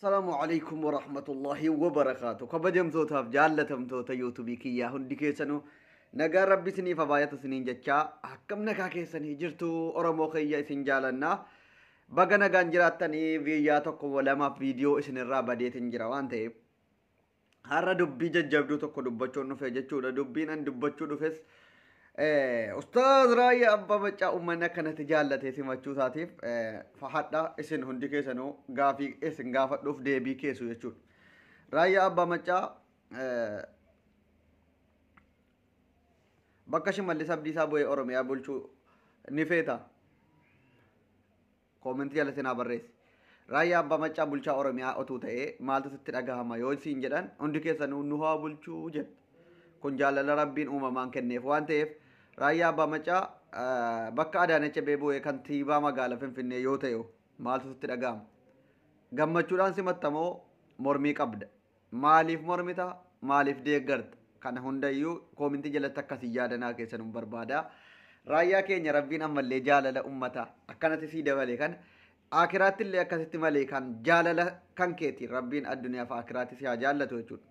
Assalaamu alaikum warahmatullahi wabarakaatu. Kabajamtootaaf jaallatamtoota yuutuubii kiyyaa hundi keessanuu nagaa rabbi isiniif habaayatu isiniin jechaa akkam nagaa keessanii jirtu Oromoo kiyya isin jaalannaa. Baga nagaan jiraattanii biyyaa tokko lamaaf viidiyoo isinirraa badeetiin jira waan ta'eef har'a dubbii jajjabduu tokko dubbachuun dhufe jechuudha. Dubbiin an dubbachuu dhufes Ustaaz Raayyaa Abbaa Maccaa uummanni akkanatti jaallatee simachuu isaatiif fahadha isin hundi keessanuu gaafii isin gaafadhuuf deebii keessu jechuudha. Raayyaa Abbaa Maccaa bakka Shimallis Abdiisaa bu'ee Oromiyaa bulchuu ni feeta. Koomentii jalatti naa barreessi. Raayyaa Abbaa Maccaa bulchaa Oromiyaa otuu ta'ee maaltu sitti dhagahama yoo isiin jedhan hundi keessanuu nu haa bulchuu jedha. Kun jaalala rabbiin uumamaan kenneef waan ta'eef Raayyaa Abbaa Maccaa bakka Adaanech Abeebee bu'ee kantiibaa magaalaa Finfinnee yoo ta'e maaltu sitti dhagahama? Gammachuudhaan simattamoo mormii qabda? Maaliif mormita? Maaliif deeggarta? Kana hundayyuu koomintii jalatti akkasii yaadanaa keessan hin barbaada. Raayyaa keenya rabbiin ammallee jaalala uummataa akkanatti sii dabale kana akiraatti illee akkasitti malee kan jaalala kan keeti rabbiin addunyaa fi akiraatti si haa jaallatu jechuudha.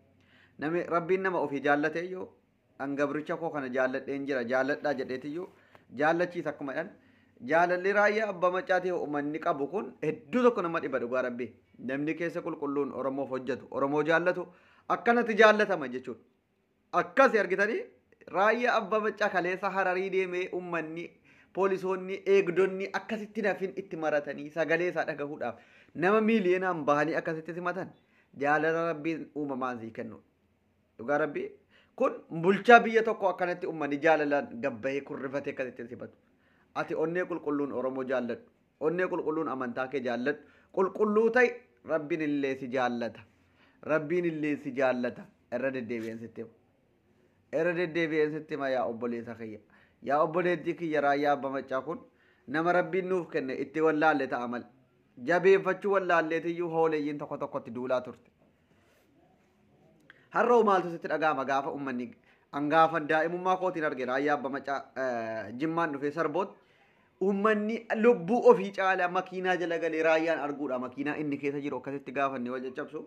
Nami rabbiin nama ofii jaallate iyyuu an gabricha koo kana jaalladheen jira jaalladhaa jedheetiyyuu jaallachiisa akkuma jedhan jaalalli Raayyaa Abbaa Maccaatii uummanni qabu kun hedduu tokko nama dhiba dhugaa rabbii. Namni keessa qulqulluun Oromoof hojjetu Oromoo jaallatu akkanatti jaallatama jechuudha. Akkasi argitanii Raayyaa Abbaa Maccaa kaleessa Hararii deemee uummanni poolisoonni eegdonni akkasitti nafin itti maratanii sagalee isaa dhagahuudhaaf nama miiliyoonaan bahanii akkasitti simatan jaalala rabbiin uumamaan sii kennu. Dhugaa rabbii kun bulchaa biyya tokko akkanatti uummanni jaalalaan gabbahee kurrifatee akkasitti simatu. Ati onnee qulqulluun Oromoo jaalladhu. Onnee qulqulluun amantaa kee jaalladhu. Qulqulluu ta'i rabbiin illee si jaallata. Rabbiin illee si jaallata. Irra deddeebi'een sitti hima. Irra deddeebi'een sitti hima yaa obboleessa kiyya. Yaa obboleettii kiyya Raayyaa Abbaa Maccaa kun nama rabbiin nuuf kenne itti wallaalle ta'a malee. Jabeeffachuu wallaalleetiyyuu hooleeyyiin tokko tokkotti duulaa turte. Har'a maaltu sitti dhaga'ama gaafa uummanni angaafa daa'imummaa kootiin arge Raayyaa Abbaa Maccaa Jimmaan dhufee Sarbootti uummanni lubbuu ofii caalaa makiinaa jala galee raayyaan arguudha makiinaa inni keessa jiru akkasitti gaafanne wal caccabsu.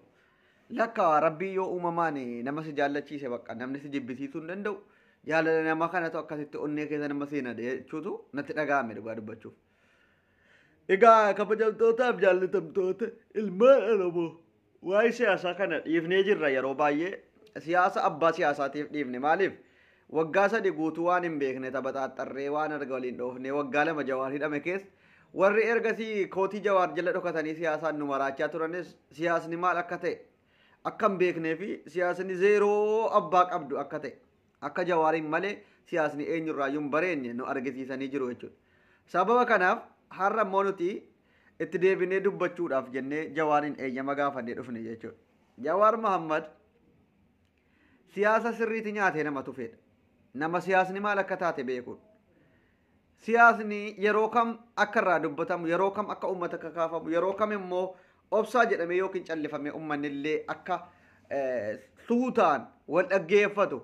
Lakka rabbii yoo uumamaan nama si jaallachiise bakka namni si jibbisiisuu hin danda'u. Jaalala nama kanatu akkasitti onnee keessa nama seena jechuutu natti dhaga'ame dhugaa dubbachuuf. Egaa kabajamtootaaf jaallatamtoota ilmaan Oromoo waa'ee siyaasaa kana dhiifnee jirra yeroo baay'ee siyaasa abbaa siyaasaatiif dhiifne maaliif waggaa 3 guutuu waan hin beekne tapha xaaxxarree waan arga waliin dhoofne waggaa 2 Jawaar hidhame keessa warri ergasii kootii Jawaar jala dhokatanii siyaasaan nu maraachaa turanis siyaasni maal akka ta'e akka hin beeknee fi siyaasni zeeroo abbaa qabdu akka ta'e akka Jawaariin malee siyaasni eenyurraayyuu hin bareenye nu argisiisanii jiru jechuudha. Sababa kanaaf har'a immoo nuti itti deebinee dubbachuudhaaf jennee Jawaariin eeyyama gaafannee dhufne jechuudha. Jawaar Mohammad siyaasa sirriitti nyaatee nama tufedha. Nama siyaasni maal akka taate beekuudha. Siyaasni yeroo kam akka irraa dubbatamu, yeroo kam akka uummata kakaafamu, yeroo kam immoo obsaa jedhamee yookiin callifamee uummanni illee akka suutaan wal dhaggeeffatu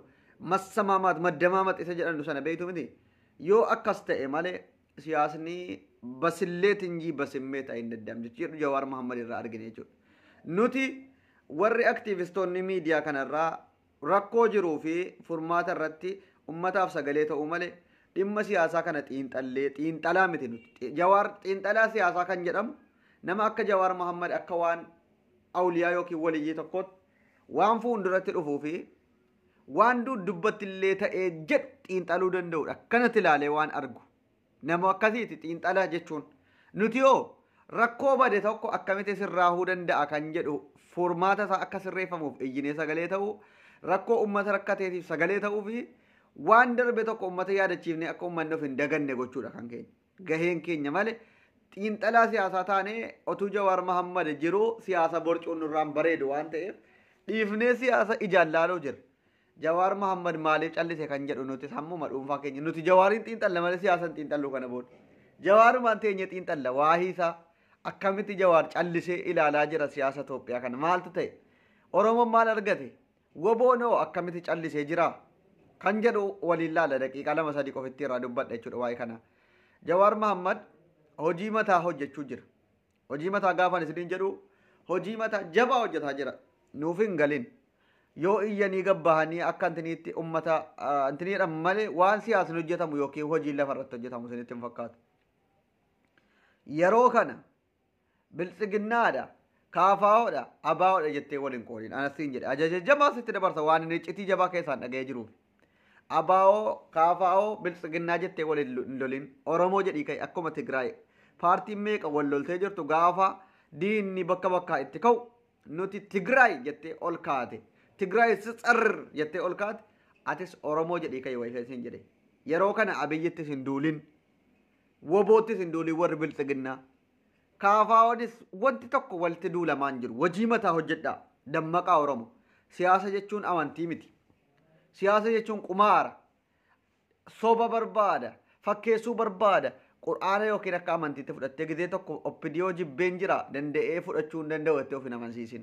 massamaamaat maddamaamaat isa jedhan sana beektu miti. Yoo akkas ta'e malee siyaasni basillee tinjii basimmee ta'e hin danda'amu jechuudha Jawaar Mohammad irraa argine jechuudha. Nuti warri aktiivistoonni miidiyaa kanarraa rakkoo jiruu fi furmaata irratti uummataaf sagalee ta'uu malee dhimma siyaasaa kana xiinxallee xiinxalaa miti nuti. Jawaar xiinxalaa siyaasaa kan jedhamu nama akka Jawaar Mohammad akka waan awliyaa yookiin waliyyii tokkotti waan fuulduratti dhufuu fi waan dubbatti illee ta'ee jedhu xiinxaluu danda'udha. Akkanatti ilaalee waan argu. Nama akkasiiti xiinxalaa jechuun. Nuti yoo rakkoo bade tokko akkamitti sirraahuu danda'a kan jedhu furmaata isaa akka sirreeffamuuf iyyinee sagalee ta'uu, rakkoo uummata rakkateetiif sagalee ta'uu fi waan darbe tokko uummata yaadachiifnee akka uummanni of hin daganne gochuudha kan keenya. Gaheen keenya malee xiinxalaa siyaasaa taanee otuu Jawaar Mohammad jiru siyaasa borcuun nurraan bareedu waan ta'eef dhiifnee siyaasa ijaan laaluu jira. Jawaar Mohammad maaliif callise kan jedhu nuti sammuma dhuunfaa keenya nuti Jawaariin xiinxalla malee siyaasa hin xiinxallu kana booda. Jawaarumaan teenye xiinxalla waahii isaa akkamitti Jawaar callisee ilaalaa jira siyaasa Itoophiyaa kana maaltu ta'e? Oromoon maal argate? Woboonoo akkamitti callisee jira? Kan jedhu waliin laala daqiiqaa 2-3 qofitti irraa dubbadha jechuudha waa'ee kana. Jawaar Mohammad hojii mataa hojjechuu jira. Hojii mataa gaafan isiniin jedhu Hojii mataa jabaa hojjetaa jira. Nuuf hin galin. Yoo iyyanii gabbahanii akka intiniitti uummata intiniidhaan malee waan siyaasni hojjetamu yookiin hojiin lafa irratti hojjetamu isinitti hin fakkaatu. Yeroo kana biltsiginnaadha, kaafaa'oodha, abaa'oodha jettee waliin qoodiin. Anasiin jedhe ajaja jabaa sitti dabarsa waan inni iccitii jabaa keessaan dhaga'ee jiruuf. Abaa'oo, kaafaa'oo, biltsiginnaa jettee waliin hin lolin. Oromoo jedhii ka'e akkuma Tigraay. Paartiin meeqa wal loltee jirtu gaafa diinni bakka bakkaa itti ka'u nuti Tigraay jettee ol kaate. Tigraay tsarr jettee ol kaate. Atis Oromoo jedhii ka'e wayii siin jedhe. Yeroo kana Abiyyittis hin duulin. Woboottis hin duulin warri biltsiginnaa. Kaafaa'oonis wanti tokko walitti duulamaan jiru. Hojii mataa hojjedhaa. Dammaqaa Oromoo. Siyaasa jechuun amantii miti. Siyaasa jechuun qumaara. Soba barbaada. Fakkeessuu barbaada. Qur'aana yookiin akka amantiitti fudhattee gizee tokko oppidiyoo jibbeen jira danda'ee fudhachuu hin danda'u jettee of hin amansiisin.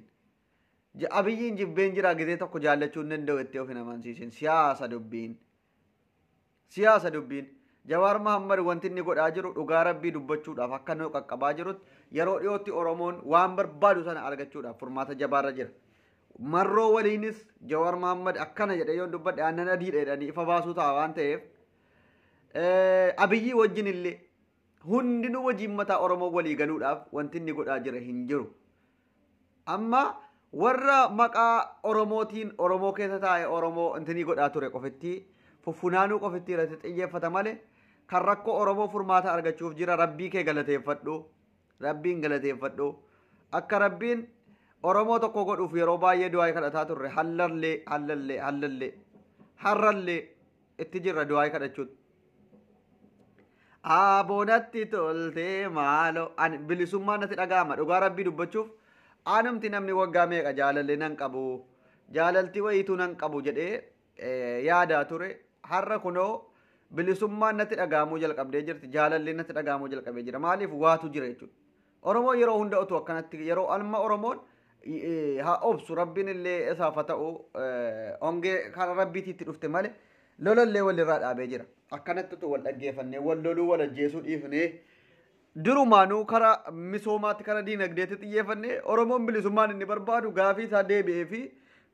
Abiyyiin jibbeen jira gizee tokko jaallachuu hin danda'u jettee of hin amansiisin. Siyaasa dubbiin. Siyaasa dubbiin. Jawaar Mahammad wanti inni godhaa jiru dhugaa rabbii dubbachuudhaaf akka nu qaqqabaa jirutti yeroo dhiyootti Oromoon waan barbaadu sana argachuudhaaf furmaata jabaarra jira. Marroo waliinis Jawaar Mahammad akkana jedhee yoo dubbadhe aannan adiidha jedhanii ifa baasuu ta'a waan ta'eef Abiyyii wajjin illee hundinuu wajjin mataa Oromoo walii galuudhaaf wanti inni godhaa jira hin jiru. Amma warra maqaa Oromootiin Oromoo keessa taa'e Oromoo intinii godhaa ture qofitti fuffunaanuu qofitti irratti xiyyeeffata malee kan rakkoo Oromoo furmaata argachuuf jira. Rabbii kee galateeffadhu. Rabbiin galateeffadhu. Akka Rabbiin Oromoo tokko godhuuf yeroo baay'ee du'aa kadhataa turre hallallee hallallee hallallee har'allee itti jirra du'aa kadhachuutti. Aboonatti toltee maaloo ani bilisummaa natti dhaga'ama dhugaa Rabbii dubbachuuf anumti namni waggaa meeqa jaalallee nan qabu jaalaltii wayiituu nan qabu jedhee yaadaa ture har'a kunoo bilisummaan natti dhaga'amuu jalqabdee jirti jaalallee natti dhaga'amuu jalqabee jira maaliif waatu jira jechuudha. Oromoo yeroo hunda utuu akkanatti yeroo alma Oromoon haa obsu Rabbiin illee isaaf haa ta'u hongee karaa Rabbiitiitti dhufte malee lolallee walirraa dhaabee jira. Akkanatti utuu wal dhaggeeffannee wal loluu wal ajjeesuu dhiifnee durumaanuu karaa misoomaatti karaa diinagdeetti xiyyeeffannee Oromoon bilisummaan inni barbaadu gaafii isaa deebi'ee fi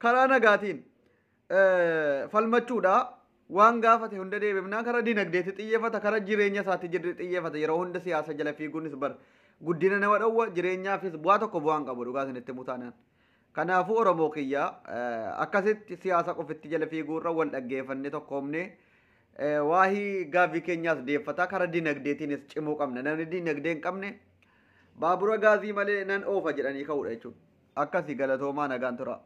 karaa nagaatiin falmachuudha. Waan gaafate hunda deebifnaa karaa diinagdeetti xiyyeeffata karaa jireenya isaatti xiyyeeffata yeroo hunda siyaasa jala fiiguunis bar guddina nama dhowwa jireenyaafis bu'aa tokko bu'aan qabu dhugaa isinitti mutaanaan. Kanaafuu Oromoo kiyya akkasitti siyaasa qofitti jala fiiguurra wal dhaggeeffannee tokkoomnee waahii gaaffii keenyaas deeffataa karaa diinagdeetiinis cimuu qabna. Namni diinagdee hin qabne baabura gaazii malee nan oofa jedhanii ka'uudha jechuudha. Akkasii galatoomaa nagaan tura.